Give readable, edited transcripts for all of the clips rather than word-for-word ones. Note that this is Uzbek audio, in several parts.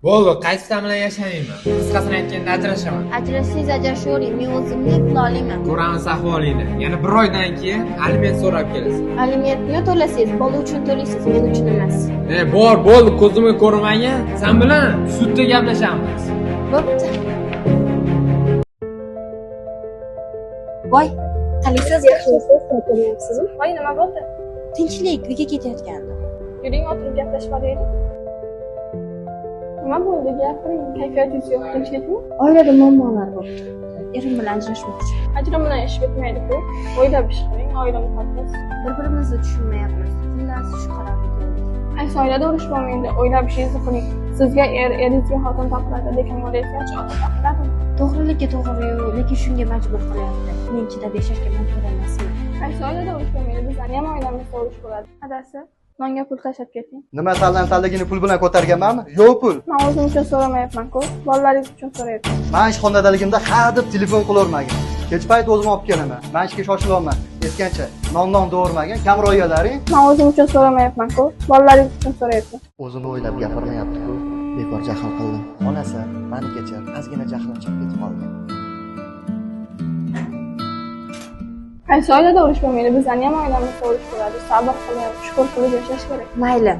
Bo'ldi, qaysidan bilan yashamayman. Qisqasini aytganda ajrashaman. Ajrashsangiz ajrashavering, men o'zimni pul olaman. Ko'ramiz ahvolingni. Yana bir oydan keyin aliment so'rab kelasan. Alimentni to'lasangiz, bola uchun to'laysiz, men uchun emas. Bor, bo'ldi, ko'zimga ko'rinmagin. Sen bilan sudda gaplashamiz. Bo'pti. Voy, qalaysiz, yaxshimisiz? Ko'ryapsizmi? Voy, nima bo'ldi? Tinchlik, uyga ketayotgandim. Yuring, o'tirib gaplashib olaylik. Nima bo'ldi? Gapiring. Kayfiyatingiz yo'q, tinchlikmi? Oilada muammolar bo'libdi. Erim bilan ajrashmoqchi. Ajrim bilan ish bitmaydi-ku. O'ylab ish qiling, oila muqaddas. Bir-birimizni tushunmayapmiz. Xullas, shu qarorga keldik. Qaysi oilada urush bo'lmaydi? O'ylab ishingizni qiling. Sizga er, eringizga xotin topiladi, lekin bolangizga ota topiladimi? To'g'rilikka to'g'ri-yu, lekin shunga majbur qilyapti. Men chidab yashashga majbur emasman. Qaysi oilada urush bo'lmaydi? Bizlarning ham oilamizda urush bo'ladi. Adasi, nonga pul tashlab keting. Nima saldan-salligini pul bilan ko'targanmanmi? Yo'q pul. Men o'zim uchun so'ramayapman-ku, bolalaringiz uchun so'rayapman. Men ishxonadaligimda ha deb telefon qilavermagin. Kech payt o'zim olib kelaman. Men ishga shoshilyapman. Aytgancha, non do'rmagin, kamroq yelaring. Men o'zim uchun so'ramayapman-ku, bolalaringiz uchun so'rayapman. O'zini o'ylab gapirmayapti-ku. Bekor jahl qildim. Onasi, meni kechir, ozgina jahlim chiqib ketib qoldi. Qaysi oilada urush bo'lmaydi? Bizlarning ham oilamizda urush bo'ladi. Sabr qilib, shukur qilib yashash kerak. Mayli,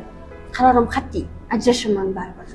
qarorim qat'iy. Ajrashaman baribir.